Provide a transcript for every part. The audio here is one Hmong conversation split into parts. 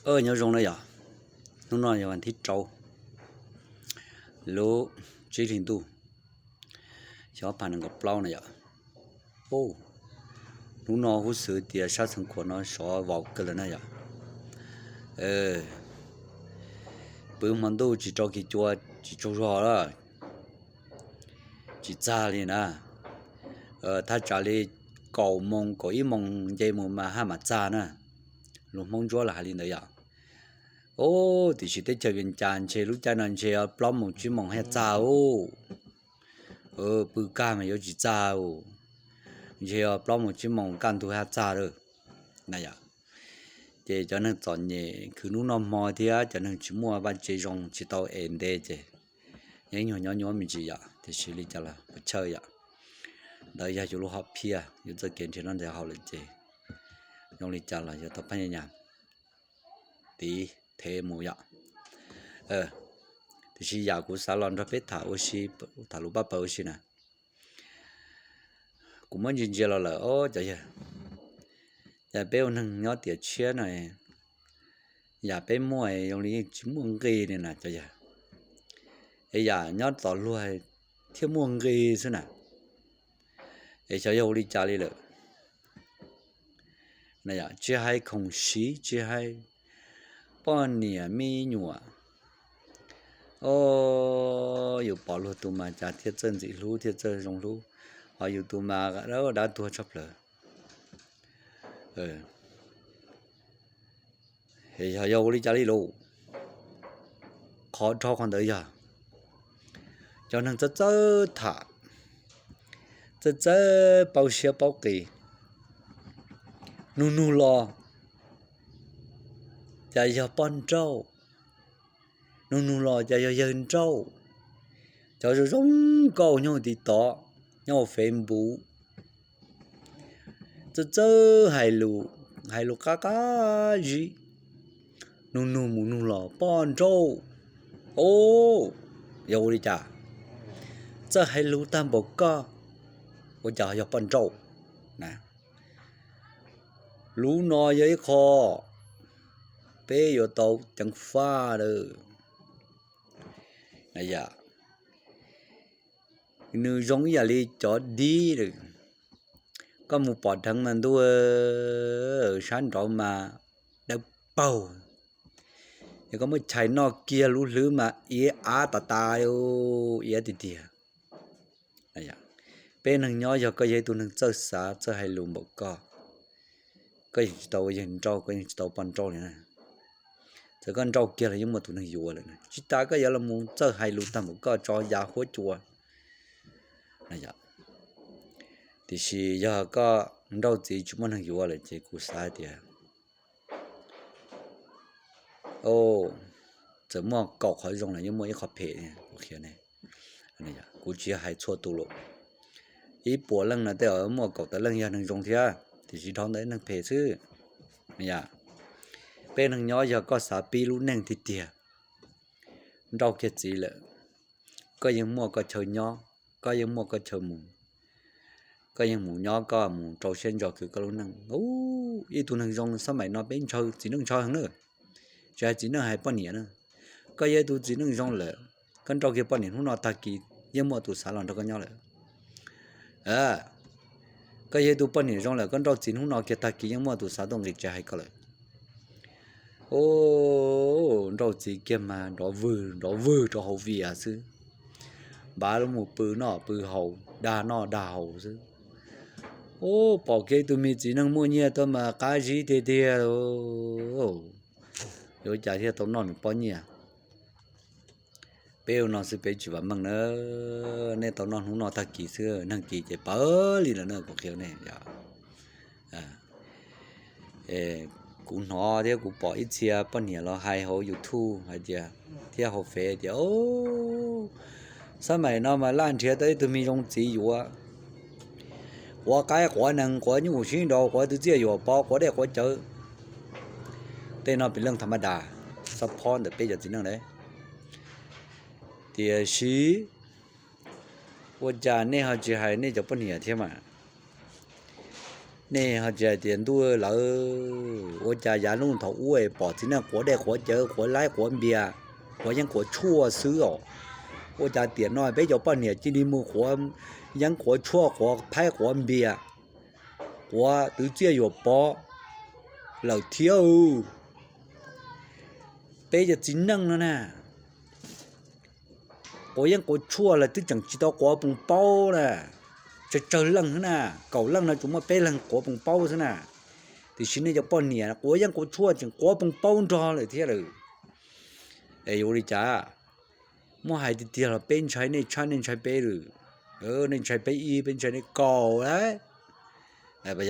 Nyob zoo na yom, hnub no yog vas thib rau, lub tsib hlis ntuj, xyoo ob phav nees nkaum plaub na yom. Hnub no huv xwm tias sab Xeev Khuam no sov vau kawg lawm na yom. Pw hmo ntuj tsis rau kis cua, tsis tsaug zog lawm, tsis txag li na. Thaj tsam li kaum moos kaum ib moos nce mus mas haj mam txag na. Lus Hmoob Ntsuab los hais li ntawd yom. Tiam sis teb chaws Vias Cas ntshe lub caij no ntshe plaub moos tsib moos haj txag ub. Pw kaj mas yuav tsis txag ub, ntshe plaub moos tsib moos kaj ntug haj txag lawm na yom. Ces cov neeg txom nyem khwv hnub noj hmo thiab cov neeg tsis muaj vaj tse zoo tsis tau es ntev ces yeej nyuag nyob nyuab me ntsis yom, tiam sis li cas los puas chawj yom. Ntawd yog yus lub hom phiaj, yus txoj kev nrhiav noj nrhiav haus lawm ces zoo li cas los yog tau phab nyaj nyas tiv thev mus yom. Tiam sis yam kuv xav los nrog peb tham ua si, tham lus pab pawg ua si na, kuv muab ntsia ntsia los lawm os cov yawg, yam peb ua neeg nyob tiam tshiab no, yam peb muaj zoo li yeej tsis muaj nqi li na cov yawg. Es yam nyob tom luag thiaj muaj nqi xwb na. Es xyov yog ua li cas li lawm. Tsis hais khoom siv, tsis hais poj niam me nyuam, o, yus pom luag tus mas cas thiaj txawj ntxim hlub thiaj txawj zoo hlub, ho yus tus mas dab tuag tshaj plaws. Yog ua li cas li lauj? Qhov dhau qhov ntawd yog cov neeg txawj txawj tham, txawj txawj paub siab paub qis, nug nug los cas yog poj nrauj, nug nug los cas yog yawg nrauj, cov zoo zoo nkauj nyob hauv TikTok, nyob hauv Facebook, txawj txawj hais lus, hais lus qab qab zib, nug nug mus nug los poj nrauj. O, yog ua li cas? Txawj hais lus tag npaum koj, ua cas yog poj nrauj? Lub no yog ib qho peb yuav tau ceev faj lawm. Nws zoo ib yam li cov dib lawm, koj mus pom dheev mas ntuj, sab nraud mas dawb paug, yog koj muab chais noj kiag lub hlwb mas iav av tas tas, iav tiag tiag. Peb neeg nyob yog koj yog ib tug neeg txawj xav txawj hais lus npaum koj, koj yeej tsis tau ua yawg nrauj, koj yeej tsis tau poj nrauj li na. Txawm koj nrauj kiag los yeej muaj tus neeg yuav lawm, tsis tas koj yuav los mus txawj hais lus tag npaum koj tso ya huab cua. Tiam sis yog koj nrauj txiv tsis muaj neeg yuav lawm ces kuv xav tias txawm muaj kaum qhov zoo los yeej muaj ib qho phem, kuv qhia nej. Kuv tsis yog hais txhua tus lawm, ib puas leej no tej zaum muaj kaum tawm leej yog neeg zoo thiab, tiam sis dhau ntawd neeg phem xwb. Peb neeg nyob yog koj xav pib lub neej tiag tiag, nrauj kiag txiv lawm, koj yeej muaj koj chaw nyob, koj yeej muaj koj chaw mus, koj yeej mus nyob, koj mus rau siab ntso khwv koj lub neej. Ib tug neeg zoo xab maim no peb ntshaw txiv neej ntshaw heev na, tsis hais txiv neej hais poj niam na. Koj yog ib tug txiv neej zoo lawm, koj nrauj kiag poj niam hnub no tag kis yeej muaj tus xav los nrog koj nyob lawm. Koj yog ib tug poj niam zoo lawm, koj nrauj txiv hnub no kiag tag kis yeej muaj tus xav tuaj nqis tsev hais koj lawm. Nrauj txiv kiag mas nrov vwg nrov vwg rau hauv vias xwb, npav lub mus pw noj pw haus, dag noj dag haus xwb. Pom kiag ib tug me txiv neej muaj nyiaj tuaj mas qab zib tiag tiag, yuav cas thiaj tau noj nws pob nyiaj. Peb ua no xwb peb tsis vam meej na, nej tau noj hnub no tag kis xwb, nag kis ces pawv li lawm na, kuv qhia nej. Kuv hnov thiab kuv pom ib txhia poj niam los hais hauv YouTube hais tias, thiab hauv Fev tias, xab maim no mas laj nrhiav tau ib tug me zoo txiv yuav, quav qaib quav nees quav nyuj sib nraus quav tw txiaj yuam pov quav dej quav cawv. Tej no pim leej tham ma das, xab phob ntawm peb cov txiv neej lawm. Tiam sis ua cas nej ho tsis hais nej cov poj niam thiab mas? Nej ho tsis hais tias ntuj lawv, ua cas yav ntuj thaum ub pom txiv neej quav dej quav cawv quav laib quav npias, quav yeeb quav tshuaj xwb os. Ua cas tiam no peb cov poj niam cia li mus quav yeeb quav tshuaj quav phaib quav npias, quav twv txiaj yuam pov lawm thiab. Peb cov txiv neej no na, quav yeeb quav tshuaj los twb tseem tsis tau quav poos paub na, tsawg tsawg leej na, kaum leej no tsuas muaj peb leeg quav poos paub xwb na. Tiam sis nej cov poj niam quav yeeb quav tshuaj tseem quav poos paub nrog lawm thiab lawm. Es yuav ua li cas? Muab hais tiag tiag los peb ntshai nej tshaj nej ntshai peb lawm. Nej ntshai peb ib, peb ntshai nej kaum lawm.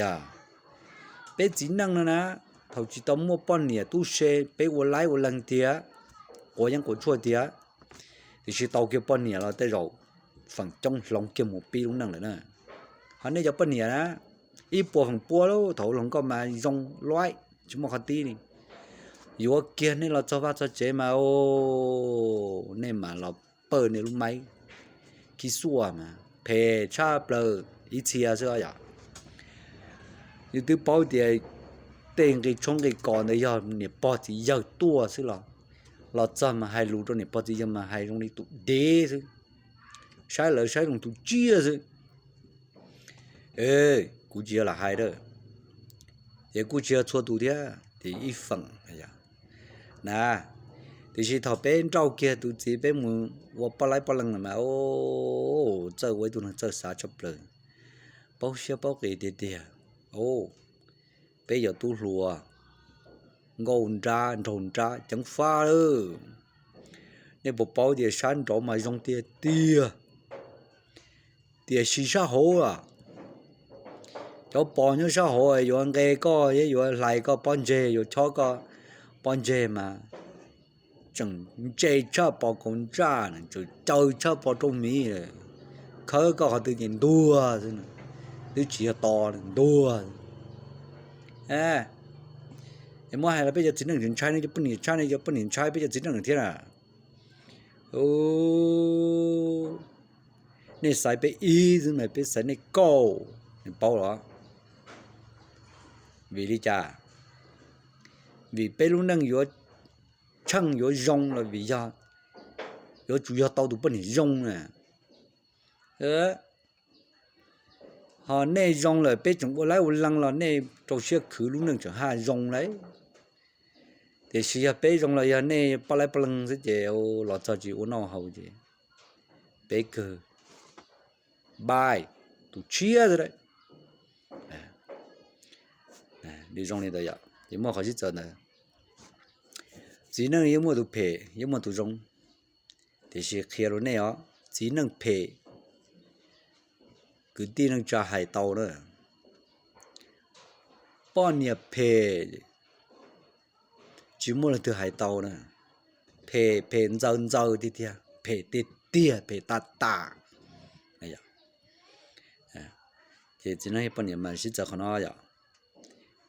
Yog peb txiv neej no na, thaum tsis tau muaj poj niam tub se peb ua laib ua leeg tiag, quav yeeb quav tshuaj tiag, tiam sis tau kiag poj niam los tej zaum feem coob hloov kiag mus pib lub neej lawm na. Ho nej cov poj niam na, ib puas feem pua lawm, thaum hluas nkauj mas zoo luaj tsis muaj qhov tib li. Yuav kiag nej los txog vaj txog tsev mas, nej mas los pawj nej lub maib khib xuaj mas phem tshaj plaws ib txhia xwb yom. Yus twb paub tias tej nqi tshoob nqi kos ntawd yog niam pog txiv yawg tuaj xwb los, los txog mas hais lus rau niam pog txiv yawg mas hais zoo li tus dev xwb, saib lawv saib zoo tus tsiaj xwb. Kuv tsis yog lam hais a, ces kuj tsis yog txhua tus thiab, ces ib feem na. Tiam sis thaum peb nrauj kiag tus txiv peb mus ua poj laib poj leeg lawm mas, txawj ua ib tug neeg txawj xav tshaj plaws, paub siab paub qis tiag tiag. Peb yog tub hluas, nkauj nrab nraug nrab ceev faj lawm. Nej puas paub tias sab nraud mas zoo tiag tiag, tiam sis sab hauv a, cov pos nyob sab hauv yuav nqe koj thiab yuav hlais koj pob ntseg, yuav chob koj pob ntseg mas tseem ntse tshaj pos kaus ntsaj, tseem caw tshaj pos rau miv, khawb koj qhov twg ces ntuag xwb, twb tsis yog to, ntuag. Es muab hais los peb cov txiv neej tseem ntshai nej cov poj niam tshaj, nej cov poj niam ntshai peb cov txiv neej thiab na. Nej xaiv peb ib xwb mas peb xaiv nej kaum, nej paub los? Vim li cas? Vim peb lub neej yuav tsheej yuav zoo los vim yog yuav tsum yog tau tus poj niam zoo na. Ho nej zoo lawm peb tseem ua laib ua leeg los nej rau siab khwv lub neej tseem haj zoo lauj. Tiam sis yog peb zoo los yog nej poj laib poj leeg xwb ces los txog tsis ua noj haus ces peb kawg npaj tus tshiab xwb. Nws zoo li ntawd yom, ces muaj qhov sib txawv ntawd. Txiv neej yeej muaj tus phem yeej muaj tus zoo, tiam sis qhia rau nej os, txiv neej phem kwv tij neej tsa hais tau na, poj niam phem tsis muaj leej twg hais tau na, phem phem ntxaws ntxaws tiag tiag, phem tiag tiag, phem tas tas. Ces txiv neej poj niam mas sib txawv qhov no yom.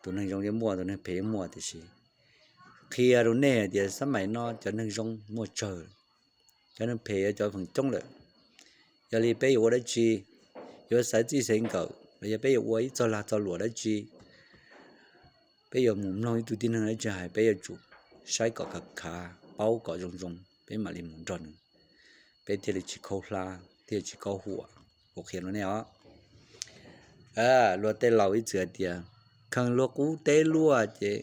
Tus neeg zoo yeej muaj, tus neeg phem yeej muaj, tiam sis qhia rau nej hais tias xab maim no cov neeg zoo muaj tsawg, cov neeg phem yuav cov feem coob lawm. Yog li peb yuav ua dab tsi, yuav xaiv txij xaiv nkawm los yog peb yuav ua ib txoj lag txoj luam dab tsi, peb yuav mus mloog ib tug tib neeg dab tsi hais peb yuav tsum saib kom khav khav, paub kom zoo zoo peb mam li mus nrog nws, peb thiaj li tsis khaub hlab thiaj tsis kaub huam. Kuv qhia rau nej os, luag tej laus ib txwm hais tias khaws luag qub teb luaj ces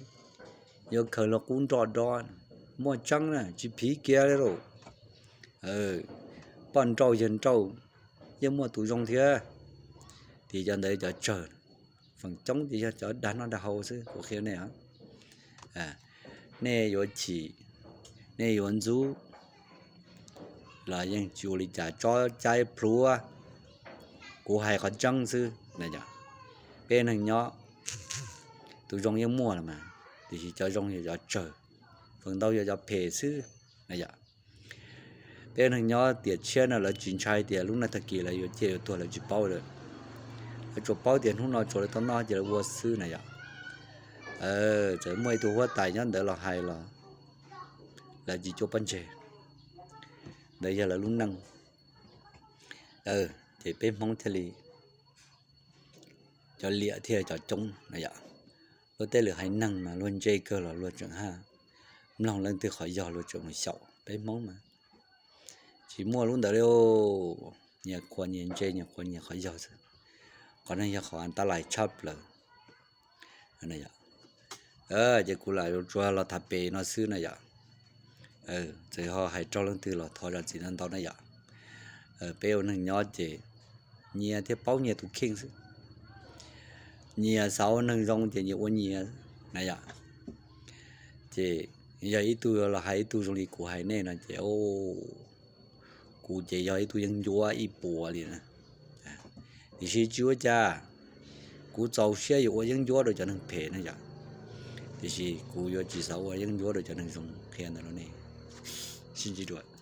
yuav khaws luag qub nroj dob, muaj tseeb na, tsis phiv kiag li lauj. Poj nrauj yawg nrauj yeej muaj tus zoo thiab, tiam cov ntawd cov tsawg, feem coob ces yog cov dag noj dag haus xwb. Kuv qhia nej, nej yuav chim, nej yuav ntxub los yeej tsis ua li cas, tsob caij plhuav. Kuv hais qhov tseeb xwb na yom. Peb neeg nyob, tus zoo yeej muaj los mas, tiam sis cov zoo yog cov tsawg, feem ntau yog cov phem xwb na yom. Peb neeg nyob tiam tshiab no lawv tsis ntshai tias lub neej tag kis lawv yuav ciaj yuav tuag, lawv tsis paub lawm. Lawv tsuas paub tias hnub no tsuas lawv tau noj ces lawv ua xwb na yom. Txawm muaj ib tug huab tais nyob ntawd los hais los lawv tsis cuab pob ntseg, ntawd yog lawv lub neej. Ces peb Hmoob thiaj li cov liam thiab cov coob na yom. Luag tej lwm haiv neeg mas luag ntse kawg los luag tseem haj mloog leej twg qhov yog luag tseem mus xyaum. Peb Hmoob mas tsis muaj lub ntawd li. Nyias qhuas nyias ntse, nyias qhuas nyias qhov yog xwb. Qhov neeg yog qhov tab lais tshaj plaws. Ces kuv lam tsuas los tham pem no xwb na yom. Txawm ho hais raug leej twg los thov zam txim ntau ntau na yom. Peb ua neeg nyob ces nyias thiaj paub nyias tus kheej xwb. Nyias xav ua neeg zoo ces nyias ua nyias na yom. Ces yog ib tug los hais ib tug zoo li kuv hais nej no ces, kuv ces yog ib tug yeeb ncuab ib puas li na. Tiam sis tsis ua cas, kuv txaus siab yuav ua yeeb ncuab rau cov neeg phem na yom. Tiam sis kuv yuav tsis xav ua yeeb ncuab rau cov neeg zoo, qhia ntawd rau nej sib ntsib dua.